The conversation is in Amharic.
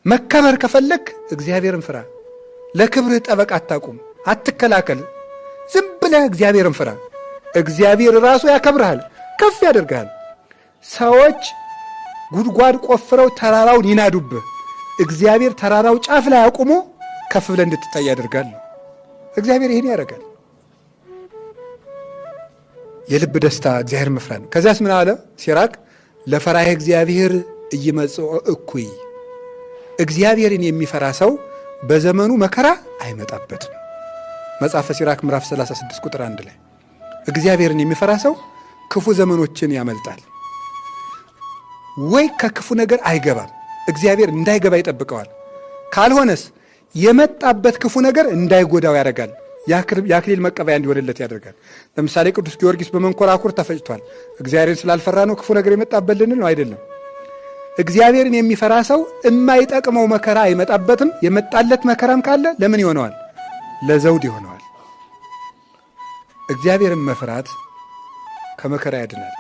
መከበር ከፈለክ እግዚአብሔርን ፍራ። ለክብርህ ጠበቃ አታቁም፣ አትከላከል። ዝም ብለህ እግዚአብሔርን ፍራ። እግዚአብሔር ራሱ ያከብርሃል፣ ከፍ ያደርግሃል። ሰዎች ጉድጓድ ቆፍረው ተራራውን ይናዱብህ፣ እግዚአብሔር ተራራው ጫፍ ላይ አቁሞ ከፍ ብለህ እንድትታይ ያደርጋል። እግዚአብሔር ይህን ያደርጋል። የልብ ደስታ እግዚአብሔር መፍራት ነው። ከዚያስ ምን አለ ሲራክ? ለፈራሄ እግዚአብሔር ኢይመጽኦ እኩይ፣ እግዚአብሔርን የሚፈራ ሰው በዘመኑ መከራ አይመጣበትም። መጽሐፈ ሲራክ ምዕራፍ 36 ቁጥር 1 ላይ እግዚአብሔርን የሚፈራ ሰው ክፉ ዘመኖችን ያመልጣል፣ ወይ ከክፉ ነገር አይገባም። እግዚአብሔር እንዳይገባ ይጠብቀዋል። ካልሆነስ የመጣበት ክፉ ነገር እንዳይጎዳው ያደርጋል። የአክሊል መቀበያ እንዲሆንለት ያደርጋል። ለምሳሌ ቅዱስ ጊዮርጊስ በመንኮራኩር ተፈጭቷል። እግዚአብሔርን ስላልፈራ ነው ክፉ ነገር የመጣበት ልንል ነው? አይደለም። እግዚአብሔርን የሚፈራ ሰው የማይጠቅመው መከራ አይመጣበትም። የመጣለት መከራም ካለ ለምን ይሆነዋል? ለዘውድ ይሆነዋል። እግዚአብሔርን መፍራት ከመከራ ያድናል።